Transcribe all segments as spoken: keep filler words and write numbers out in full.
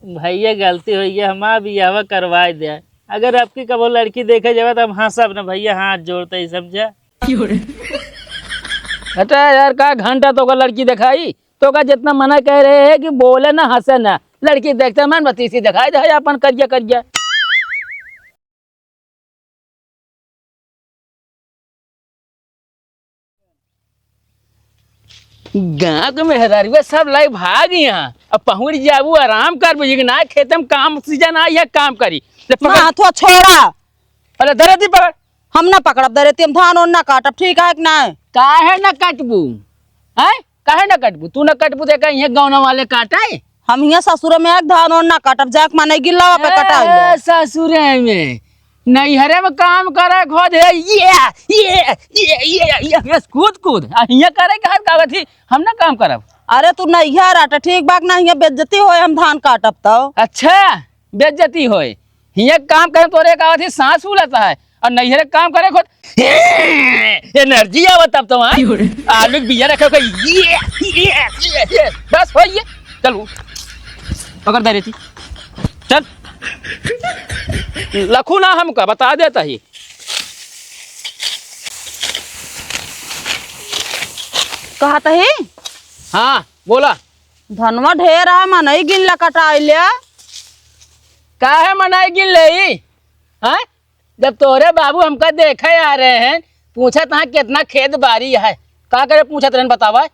भैया, गलती होइ गया, हमार बियाहवा करवाए दे। अगर आपकी कबो लड़की देखे जावे तो हम हंसब ना भैया, हाथ जोड़ते ही, समझा? हटा यार, का घंटा तो का लड़की दिखाई, तो का जितना मना कह रहे हैं कि बोले ना, हंसे ना, लड़की देखते मन बतीसी दिखाई दे अपन करिया करिया। गाँव के मेहरारुआ सब लाई भाग यहाँ। अब पहुँच जाबू, आराम करबू, ये ना खेत में काम, सीजन आई है, काम करी। ले पकड़। ना, हथवा छोड़ा। अरे दरेती पकड़। हम ना पकड़ब दरेती, हम धान ओन ना काटब, ठीक है कि ना? काहे ना कटबू? हैं? काहे ना कटबू? तू ना कटबू, देखा, इहे गौना वाले काटे। हम हियाँ ससुरे में एक धान ओन ना काटब, जाके मनई गिल्लावा पे कटाई ले। ए, ससुरे में, नैहरे में काम करे खोद है, ये, ये, ये, ये, ये, ये, कूद, कूद। आ हियाँ करे के हर कागज ही, हम ना काम करब। अरे तू नैहर आटे, ठीक बात ना, हियाँ बेइज्जती होए, हम धान काटब तो। अच्छा, बेइज्जती होए, हियाँ काम करे, तोरे का अथी सांस फूलता है, और नैहरे काम करे खुद एनर्जी आवत तब तो, हाँ? आलू के बिया रखे हो, ये, ये, ये, ये, बस हो ये। चल, पकड़ दे रेती, चल। लखू ना हमका बता देता ही। कहत ही? हाँ, बोला। धनवा ढेर है, मनई गिन ला कटाई ले। काहे मनई गिन लेई? हैं? जब तोरे बाबू हमका देखे आ रहे हैं, पूछत हैं कितना खेत बारी है, का करे पूछत रहन बतावा?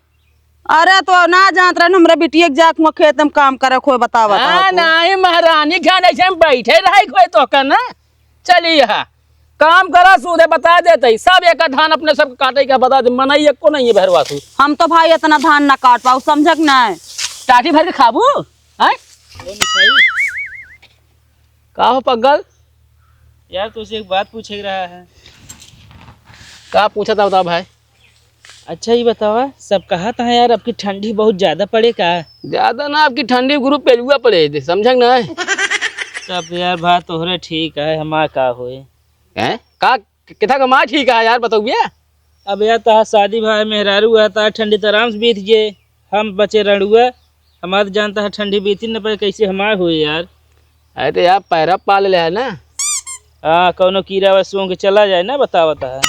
अरे तो ना जानत रहन हमरे बिटिया के जाके वहाँ खेत में काम करे खोए बतावा हाँ, तो। नहीं महारानी खान ऐसे हम बैठे रहे खोए तो का ना। चली हा, काम करा सूदे बता देते ही, सब एक धान अपने सब काटे का बता दे, मनई एको नहीं है भरवा तू। हम तो भाई इतना धान ना काट पाऊ, समझक ना है। टाटी भर के खाबू? हैं? ओ मिठाई। का हो पगल? यार, तुझसे एक बात पूछे के रहा है। का पूछा था, बताओ भाई। अच्छा, ये बतावा, सब कहा था यार, आपकी ठंडी बहुत ज्यादा पड़े का? ज्यादा ना, आपकी ठंडी गुरु पेलुआ पड़े थे, समझा कि ना? तब यार, बात तोहरे ठीक है, हमार का होए? हैं? का, किथा का माँ ठीक है यार, बताओ भैया। अब यार, तहार शादी भाई मेहरारू हुआ, तहार ठंडी तो आराम से बीत गए, हम बचे रड़ुआ, हमार तो जानता है ठंडी बीती न पाए, कैसे हमार होए यार। अरे तो यार, पैरा पाल ले है ना। हाँ, कौनो कीड़ा वा सूंघ के चला जाए ना, बतावत है।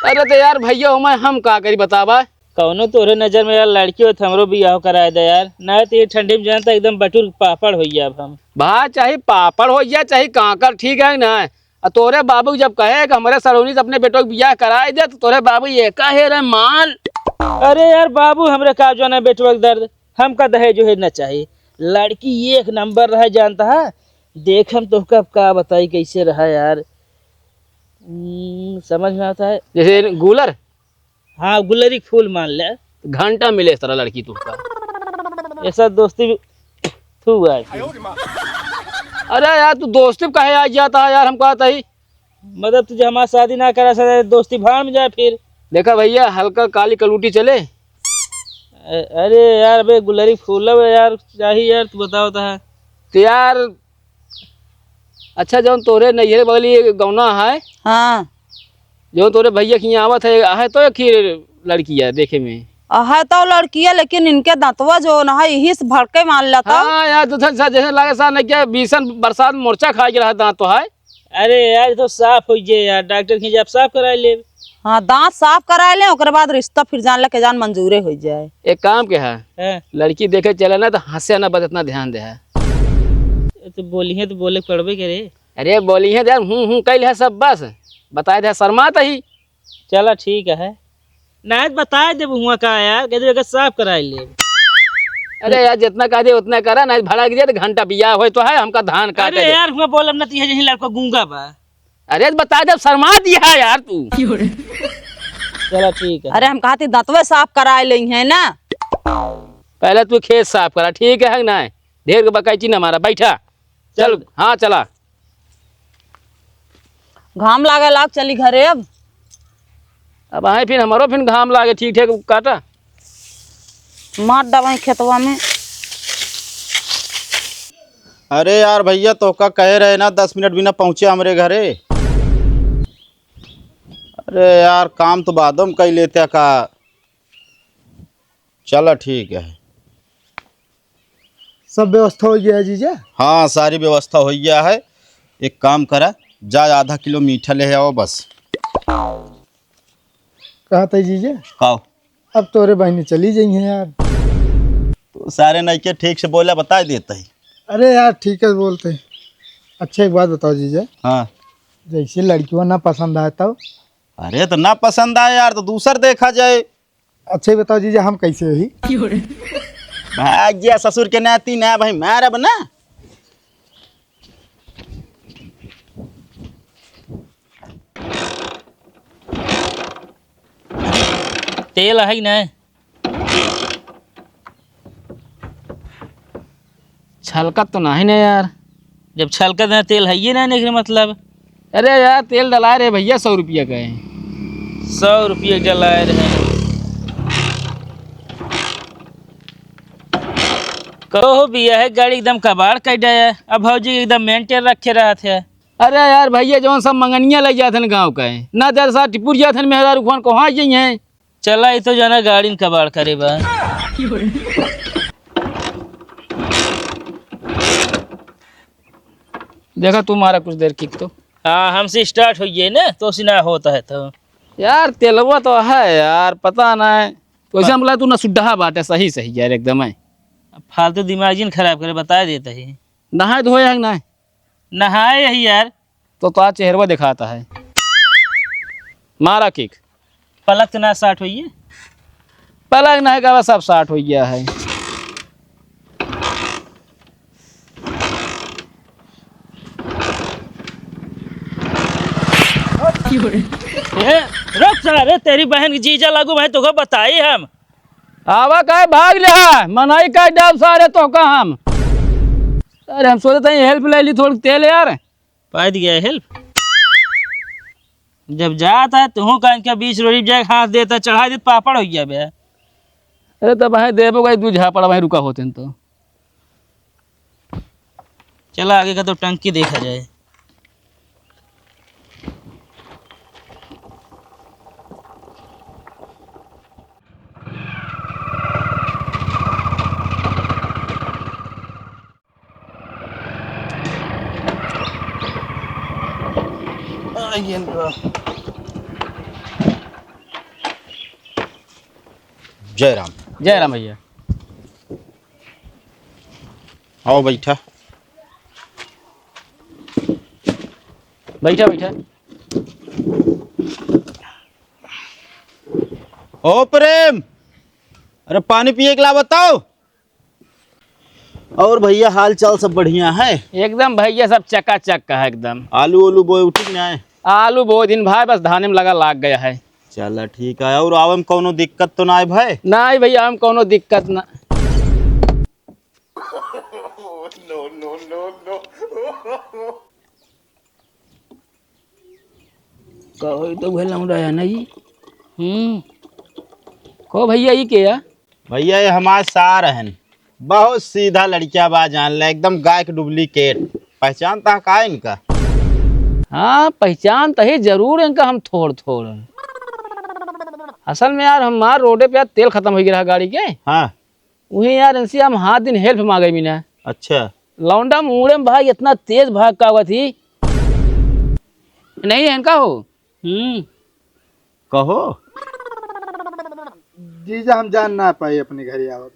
अरे तो यार भैया, ओमे हम का करी बतावा? कौनो तोरे नजर में यार लड़की हो तो हमरो बियाह कराए दे यार, ना तो ये ठंडी में जानता एकदम बटुर पापड़ हो गया अब हम। भा चाहे पापड़ हो गया, चाहे कांकर, ठीक है ना? आ तोरे बाबू जब कहे कि हमरे सलोनी से अपने बेटो के बियाह कराए दे, तो तोरे बाबू ये कहे रे मान। अरे यार बाबू, हमरे का जो ना बेटवा के दर्द, हमका दहेज वहेज ना चाही। लड़की एक नंबर रहे जानता है, देख हम तोहका अब का बताई कैसे रहा यार। हम्म, समझ में आता है। जैसे गुलर? हाँ, गुलरी फूल मान ले। घंटा मिले इस तरह लड़की तोहका। ऐसा दोस्ती भी थू आज। अरे यार, तू दोस्ती पे काहे आ जाता है यार, हम कहता ही। मतलब तुझे हमार शादी ना करा सके, दोस्ती भाड़ में जाए फिर। देखा भैया, हल्का काली कलूटी चले। अ-, अरे यार, अबे गुलरी फूल अब यार, चाही यार, तू बताओ तो है। तो यार, अच्छा, जौन तोरे नैहरे बगली गौना है, हाँ। जौन तोरे भैया के यहाँ आवत है, है तो एक ही लड़की है देखे में। आ, है तो लड़की है, लेकिन इनके दांतवा जो न है, यही से भड़के मार लेता। हाँ यार, तो जैसे, जैसे लगे सा नहीं क्या, भीषण बरसात मोर्चा खा के रहा दांत तो है। अरे यार, ये तो साफ हो गए यार, डॉक्टर के जब साफ करा ले। हाँ, दांत साफ करा ले, ओकरे बाद रिश्ता फिर जान ले के जान मंजूरे हो जाए। एक काम के है, हैं? लड़की देखे चले ना तो हंसे ना, बस इतना ध्यान दे है। ये तो बोली है तो बोले पड़बे करे। अरे बोली है यार, हूँ हूँ कैल है सब बस, बताए दे शर्मात ही। चला ठीक है, ना तो बताए देब हुआ का यार, कह दे अगर साफ कराए ले। अरे यार, जितना कह दे उतना करा, ना भड़क जाए तो घंटा बियाह होए तो है, हमका धान काटे अरे दे। यार, हुआ बोलब ना तो ये यही लड़का गूंगा बा। अरे, बता दे, शर्मा दिया है यार तू। चला, ठीक है। अरे, हम कहती दतवे साफ कराए लेई है ना। पहले तू खेत साफ करा, ठीक है ना? ढेर के बकैची न मारा, बैठा। चल, चल। हाँ, चला। घाम लागे लाग, चली घरे अब। अब आए फिर, हमरो फिर घाम लागे, ठीक ठाक काटा। मार दवाई खेतवा में। अरे यार भैया, तोहका कहे रहे ना, दस मिनट बिना पहुँचे हमरे घरे। अरे यार, काम तो बादो में कई लेते का। चला ठीक है। सब व्यवस्था होइ गया है जीजा? हाँ, सारी व्यवस्था होइ गया है। एक काम करा, जा आधा किलो मीठा लेहे आवा बस। कहा था जीजा? काओ? अब तोरे बहिनी चली जइहैं यार। तू सारे नइके ठीक से बोला, बताइ देत ही। अरे यार, ठीक है बोलते। अच्छा, एक बात बताओ जीजा। हाँ। जैसे लड़किवा ना पसंद आए तब? अरे तो ना पसंद आए यार, तो दूसर देखा जाए। अच्छा, ये बताओ जीजा, हम कैसे ही? भाग गया ससुर के नाती ना भाई, मारब ना। तेल है कि नहीं? छलकत तो नहीं ना यार। जब छलकत ना, तेल है ये ना, एकरे मतलब। अरे यार, तेल डलाए रहे भैया, सौ रुपया का है। सौ रुपया डलाए रहे। कहो भैया, है गाड़ी एकदम कबाड़ कर दिया है। अब भौजी एकदम मेंटेन रखे रहत है। अरे यार भैया, जौन सब मंगनिया लग जात हन गाँव का है, ना दर सा टिपुर जात हन मेहरारू खुआन, कहाँ जाई हैं? चला, ई तो जाना गाड़ी न कबाड़ करे बा। देखा, तू मारा कुछ देर किक तो। हाँ, हमसे स्टार्ट होइ गए ना, तो से ना होता है तो। यार, तेलवा तो है यार, पता ना है। वैसे हम बोला, तू ना सुड्ढा बाटे, सही, सही यार, एकदम है। अब फालतू दिमाग जिन खराब करे, बता देता है। नहाए धोए है कि नहीं? नहाए ही यार। तो, तो आज चेहरवा दिखाता है। मारा किक। पलक तो ना साट होइए। पलक नहीं का, सब साट हो गया है। ए, रुक सारे, तेरी बहन की जीजा लागू भाई, तोका बताई हम। आवा काहे भाग ले है? मनाई का डब सारे तोका हम। अरे हम सोचत ही हेल्प ले ली थोड़ी तेल यार। पाई दिया हेल्प। जब जाता है तुहू का इनका बीच रोटी जाए हाथ देता, चढ़ा दे पापड़ हो गया बे। अरे तो भाई देबो का दू झापड़ भाई रुका होते हैं तो। चला आगे का तो टंकी देखा जाए। जय राम। जय राम भैया। आओ बैठा। बैठा, बैठा। ओ प्रेम, अरे पानी पिए के ला बताओ। और भैया हाल चाल सब बढ़िया है? एकदम भैया सब चकाचक का है एकदम। आलू ओलू बोए उठी कि नाहीं? आलू बोए दिन भाई बस धाने में लगा लाग गया है। चला ठीक है, और आवे में कौनो दिक्कत तो नाहीं भाई? नाहीं भैया, आवे में कौनो दिक्कत ना। कहो, ई तो उहे लौंडा है ना जी? हम्म। कहो भैया, ई के है? भैया, ये हमार सार हन। बहुत सीधा लड़किया बा, जान ले, एकदम गाय के डुप्लीकेट। पहचानता का इनका? हाँ, पहचानता ही जरूर इनका हम थोड़ थोड़। असल में यार, हमार रोडे पे यार तेल खतम होइ गया रहा गाड़ी के। हाँ। उहीं यार, इनसे हम हाथ दिन हेल्प मांगे बिना। अच्छा। लौंडा मूड़े में भाई इतना तेज भाग का हुआ थी। नहीं है इनका हो। हम्म। कहो। जीजा, हम जान ना पाई अपने घरे आवत।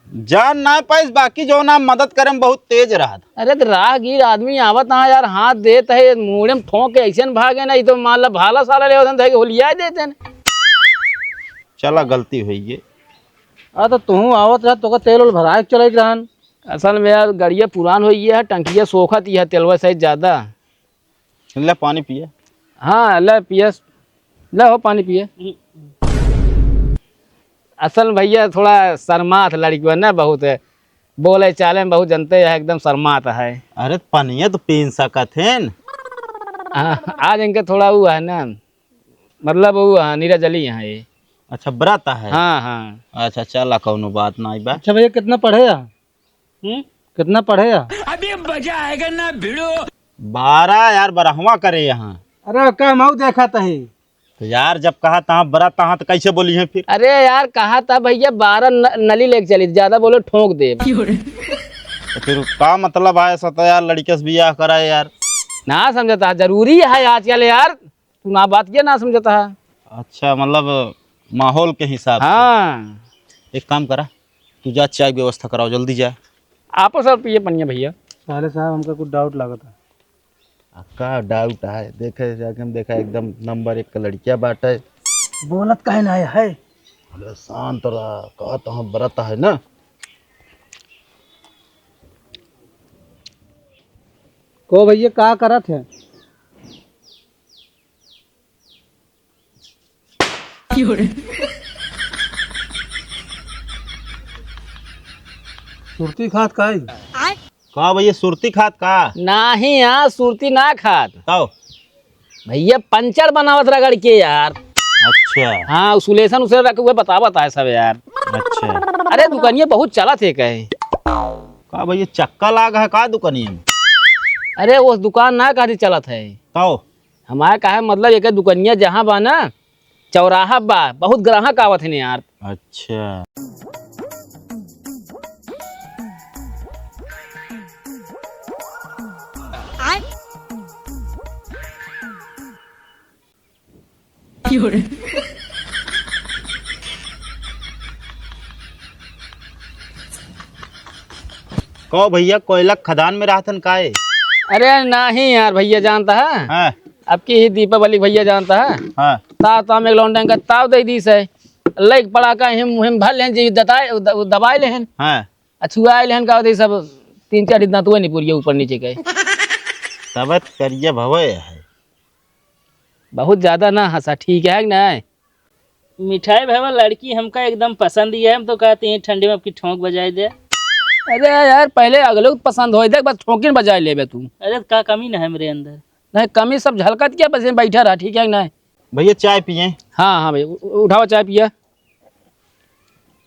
जान ना पाइस, बाकी जो ना मदद करे में बहुत तेज रहत। अरे तो राहगीर आदमी आवत ना यार, हाथ देत है, मूड़े में ठोंक के ऐसे न भागे ना, ई तो मान ला भाला साला ले होतन, धइ के होलिया देते हैं। चला, गलती हुई है। आ, तो तू आवत रहा, तोका तेल उल भराए के चले के रहन। असल में यार, गड़िया पुरान हो गया है, टंकिया सोखत ही है, तेलवा सहित ज्यादा। ले पानी पिए। हाँ, ले पिए। ले हो पानी पिए। असल में भैया, थोड़ा शर्मात लड़की बा ना बहुत, बोले चाले में बहुत जनते है, एकदम शर्मात है। अरे, पनिया तो पीन सकत है न। हाँ, आज इनके थोड़ा वो है ना, मतलब वो, हाँ, नीरा जली यहाँ ये। अच्छा, व्रत है? हाँ, हाँ। अच्छा, चला, कौनो बात नाई बा। अच्छा भैया, कितना पढ़े है? हम्म? कितना पढ़े है? अभी मजा आएगा ना भिड़ो। बारह यार, बरहवा करे यहाँ। अरे, का मऊ देखा तही? तो यार, जब कहा तहाँ बरा तहाँ, तो कैसे बोली है फिर? अरे यार, कहा था भैया, बारह न-, नली लेके चली, ज्यादा बोलो ठोंक दे। तो फिर का मतलब है, ऐसा तो यार लड़के से बियाह करा है यार। ना समझता, जरूरी है आजकल यार, तू ना बात के ना समझता है। अच्छा, मतलब माहौल के हिसाब से। हाँ। एक काम करा, तू जा, चाय व्यवस्था कराओ, जल्दी जा। आपो सर पिए पनिया भैया। साले साहब, हमका कुछ डाउट लागत है। आ, का डाउट है? देखे जाके हम देखा, एकदम नंबर एक का लड़किया बाटे। बोलत काहे ना है? अरे शांत रहा, कहा तो हम बरत है ना। को भैया का करत है? सुरती खात का है? का भैया, सुरती खात का? नाही यार, सुरती ना खात। तब? भैया पंचर बनावत रगड़ के यार। अच्छा। हाँ, उ सुलेसन उसे रख, उहे बतावत है सब यार। अच्छा। अरे दुकानिया बहुत चलत है कहे। का भैया, चक्का लाग है का दुकानिया में? अरे वो दुकान ना कहती चलत है। तब? हमारे कहे मतलब एक दुकानिया जहाँ बा ना, चौराहा बा, बहुत ग्राहक आवत है यार। अच्छा। कहो भैया, कोयला खदान में रहतन काए? अरे नाही यार भैया, जानता है? हाँ। अब की ही दीपावली भैया जानता है? हाँ। ताव ताव में एक लौंडन का ताव दे दी से। लइक पड़ाका हिम हिम भर लेन जी, दताए, द-, दबाए लेहन। हाँ। अछुआए लेहन का होते सब तीन चार दिन तो नहीं पूरी ऊपर नीचे के। तब करिया भवे है। बहुत ज्यादा ना हंसा, ठीक है कि नहीं? मिठाई भैया, लड़की हमका एकदम पसंद ही है, हम तो कहते हैं ठंडी में आपकी ठोंक बजाई दे। अरे यार, पहले अगले को पसंद होई, देख बस ठोंकिन बजाई लेबे तू। अरे का कमी ना है मेरे अंदर? नहीं, कमी सब झलकत क्या, बस यहीं बैठा रहा, ठीक है कि नहीं? भैया चाय पिए। हाँ, हाँ भैया, उ-, उ-, उठावा चाय पिया।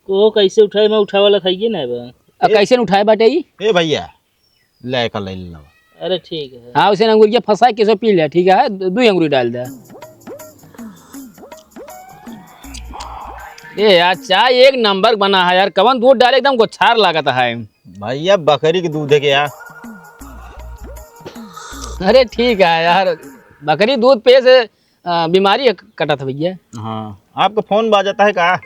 को कैसे उठाए, मैं उठावा वाला खाइए ना बा। आ, ए- कैसे न उठाए बाटे ई? ए भैया, ले का ले लेना। अरे ठीक है। हाँ, उसे अंगुरिया फंसा के कैसे पी ले, ठीक है, दो, दो अंगुरी डाल दे। ए यार, चाय एक नंबर बना है यार, कवन दूध डाले, एकदम गोछार लागत है। भैया, बकरी के दूध है क्या? अरे ठीक है यार, बकरी दूध पे से, आ, बीमारी है, कटत है भैया। हाँ, आपका फोन बाजता है का?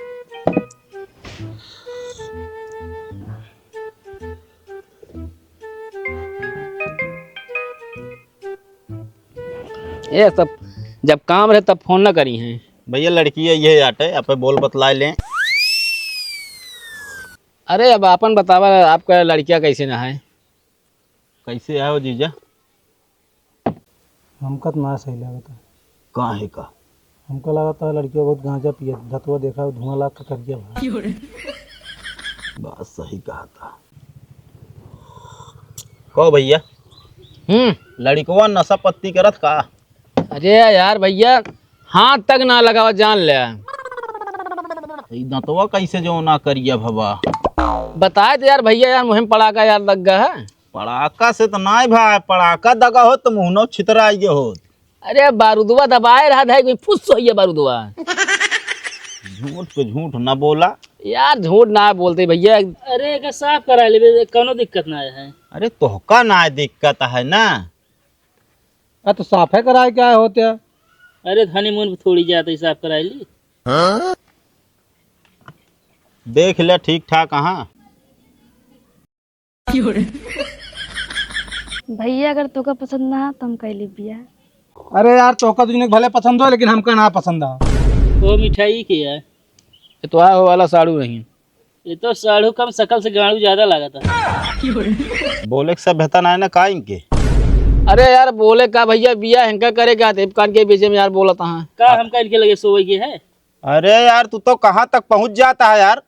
ये सब जब काम रहे तब फोन ना करी हैं। भैया, लड़की है, ये आटे, आप बोल बतलाए लें। अरे, अब आपन बतावा, आपका लड़किया कैसे ना है? कैसे आओ जीजा? हमका तो ना सही लागत है। काहे का? हमका लागत है लड़किया बहुत गांजा पियत, धतुआ देखा, धुआं लाग के करिया भा। बात सही कहा था। कहो भैया, हम्म। लड़कवा नशा पत्ती करत का? अरे यार भैया, हाथ तक ना लगावा, जान ले। ई दंतवा कैसे जो ना करिया भवा? बताए तो यार भैया, यार मुँह में पड़ाका यार लग गया है। पड़ाका से तो नाय भाई, पड़ाका दगा होत तो मुँह नौ छितराई गए होत। अरे बारूदवा दबाए रहा था, कोई फुस होइए बारूदवा। झूठ पे झूठ ना बोला। यार झूठ ना बोलते भैया। अरे एका साफ करा लेबे, कोनो दिक्कत ना है। अरे तोहका ना दिक्कत है ना। आ तो साफे कराए क्या होते? अरे हनीमून पे थोड़ी जाते ही साफ कराए ली। देख ले ठीक ठाक, हाँ। भैया, अगर तोका पसंद ना हो, तो हम कैली बिया। अरे यार, तोका दुनिया के भले पसंद हो, लेकिन हमका ना पसंद आ। वो मिठाई के है? ये तो आए हो वाला साड़ू रही। ये तो साड़ू कम, शकल से गाड़ू ज्यादा लागत है। बोले के सभ्यता ना है ना का इनके? अरे यार, बोले का भैया, बिया इनका करे का? देव कान के बीच में यार बोलत हाँ। का हमका इनके लगे सोवे के है? अरे यार, तू तो कहाँ तक पहुँच जाता है यार।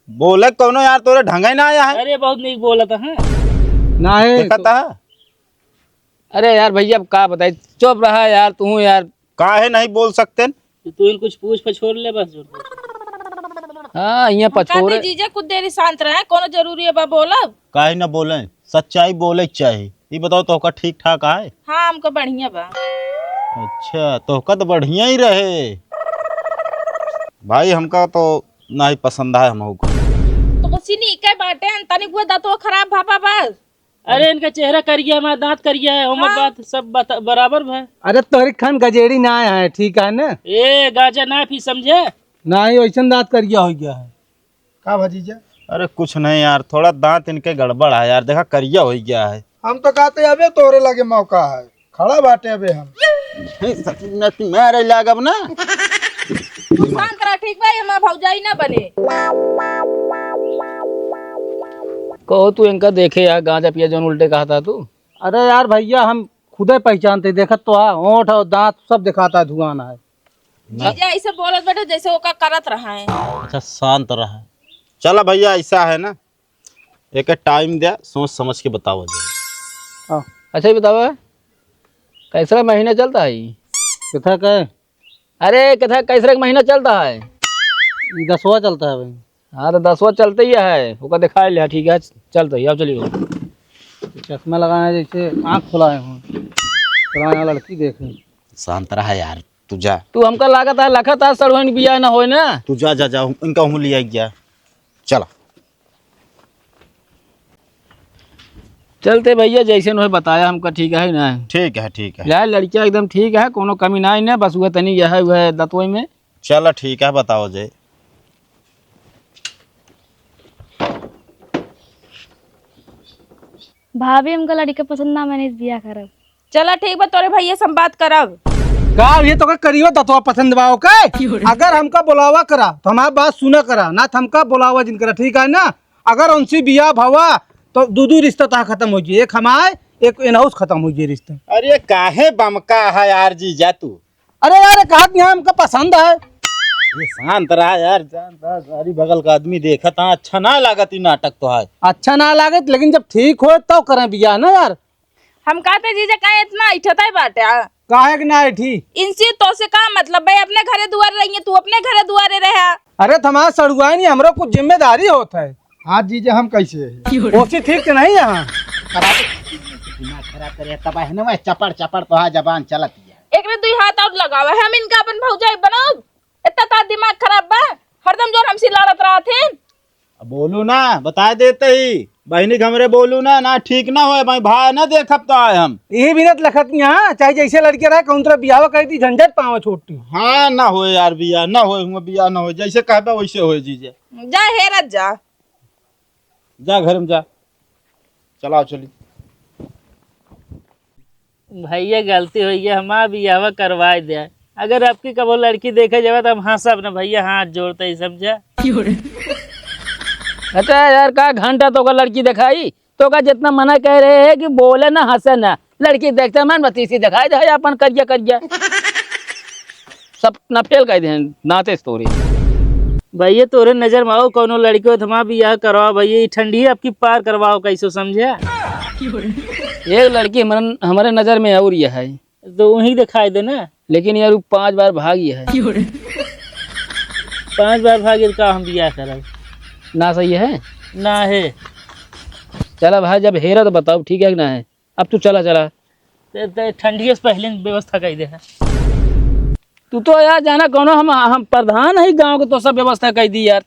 बोले कौनो यार, तोरे ढंगे ना आया है। अरे बहुत नीक बोलत है। नाही। देखत है। अरे यार भैया, अब का बताई, चुप रहा यार, तू यार। काहे नहीं बोल सकते? तो तू इन कुछ पूछ पछोर ले बस, जोर से। हाँ, यहाँ हम कहते पछोरे। जीजा कुछ देरी शांत रहे, कोनो जरूरी है बा बोलब? काहे ना बोले, सच्चाई बोले के चाही। ई बताओ, तोहका ठीक ठाक आए? हाँ, हमका बढ़िया बा। अच्छा, तोहका तो बढ़िया ही रहे भाई, हमका तो नाही पसंद आए हमहू को। तो कुछ नहीं के बाटे, तनिक वो दतवा खराब भापा बस। अरे इनका चेहरा करिया है, हमारा दांत करिया है, उमर हाँ। बात सब बता-, बराबर है। अरे तोहरी खान गजेड़ी ना है, ठीक है ना? ए गाजा ना पी समझे। नाही, वैसन दांत करिया हो गया है। का भा जीजा? अरे कुछ नहीं यार, थोड़ा दांत इनके गड़बड़ है यार, देखा करिया हो गया है। हम तो कहते अबे तोहरे लगे मौका है, खड़ा बाटे अबे हम। नहीं, सच में तू मारे लागब ना। तू शांत रह, ठीक बा? ये हमार भौजाई ना बने। कहो तू इनका देखे यार, गांजा पिया जौन उल्टे कहता तू। अरे यार भैया, हम खुदे पहचानते, देखत तो है, ओंठ और दांत सब दिखाता है, धुआं है। जीजा ऐसे बोलत बैठे जैसे ओका करत रहा है। अच्छा, शांत रहा। चला भैया, ऐसा है ना, एक टाइम दे, सोच समझ के बतावा जाए। हाँ। अच्छा, ये बतावा, कैसरा महीना चलता है ई? किथा के? अरे, किथा कैसरा के महीना चलता है? ई दसवा चलता है भाई। हाँ, तो दसवा चलते ही है, ओका दिखा लिया, ठीक है, चलते ही, अब चलिए। चश्मा लगाए हैं जैसे आँख खुलाए हों, फलाना लड़की देखे। शांत रहा यार, तू जा। तू हमका लागत है, लखत है, सड़ुआइन बियाह ना होए ना। तू जा, जा, जा, इनका हूँ लिया गया। चला। चलते भैया, जैसे उन्होंने बताया हमका, ठीक है ना? ठीक है, ठीक है। यार, लड़कियाँ एकदम ठीक है, कोनो कमी ना है ना, बस वह तनी यह है, वह दतोई में। चला, ठीक है, बताओ जे। भाभी, हमका लड़का पसंद ना, मैंने इस बियाह करब। चला ठीक बा, तोरे भैया से हम बात करब। का ये तो का करियो दतवा पसंद बा ओके? अगर हमका बुलावा करा तो हमार बात सुना करा, ना तो हमका बुलावा जिन करा, ठीक है ना? अगर उनसे बियाह भवा तो दू दू रिश्ता तहा खत्म हो जाए, एक हमार एक इनहाउस खत्म हो जाए रिश्ता। अरे काहे बमका है यार जीजा तू? अरे यार कहत नहीं हमका पसंद है। ये शांत रहा यार, शांत रहा, सारी बगल का आदमी देखत हाँ, अच्छा ना लागत ई नाटक तो है। अच्छा ना लागत लेकिन जब ठीक हो तो करें बियाह ना यार। हम कहते जीजा काहे इतना ऐठत है बाटे, हाँ? काहे के ना ऐठी? इनसे तो से का मतलब भाई, अपने घरे दुआरे रहिए, तू अपने घरे दुआरे रहा। अरे तो हमारा सड़ुआ नहीं, हमरो कुछ जिम्मेदारी होत है। हाँ जीजा, हम कैसे है? ओसी ठीक तो नहीं है? खराब, दिमाग खराब करे, तब है ना, मैं चपड़ चपड़ तो हाँ जबान चलत है। एकरे दुई हाथ और लगावा है, हम इनका अपन भौजाई बनाओ। इतना ता दिमाग खराब बा, हरदम जोर हमसे लड़त रहत हैं। अब बोलू ना, बता देते ही, बहिनी के हमरे बोलू ना, ना ठीक ना होए, भाई, भाई ना देखब तो आए हम। यही बिनत लखत यहाँ, चाहे जैसे लड़के रहे, कौन तरह बियाह कर दी, झंझट पावे छोटी। हाँ, ना होए यार बियाह, ना होए, हुआ बियाह ना होए, जैसे कहबे वैसे होए जीजा। जा हेरत जा। जा घर में जा, चलाओ चली। भैया गलती हो गया, हमार बियाहवा करवाए दे। अगर आपकी कबो लड़की देखे जावे तो हम हंसब ना भैया, हाथ जोड़ते ही समझा। अच्छा यार, का घंटा तो का लड़की दिखाई, तो का जितना मना कह रहे हैं कि बोले ना, हंसे ना, लड़की देखते मन बस इसी दिखाई दे अपन करिया करिया। सब ना फेल कर दे नाते से तोरे। भैया तोरे नजर में आओ कौनो लड़की हो तो हमार बियाह करवाओ भैया, ये ठंडी आपकी पार करवाओ कैसो समझा। एक लड़की हमारे, हमारे नजर में और ये है। तो वहीं दिखाई दे ना। लेकिन यार वो पांच बार भागी है। पांच बार भागी तो का हम बियाह करब? ना सही है। ना है। चला भाई, जब हेरा तो बताओ, ठीक है कि ना है? अब तू चला, चला। ते, ते ठंडिये से पहले व्यवस्था कर दे है। तू तो यार जाना कौनो हम, हम प्रधान है गांव के, तो सब व्यवस्था कर दी यार।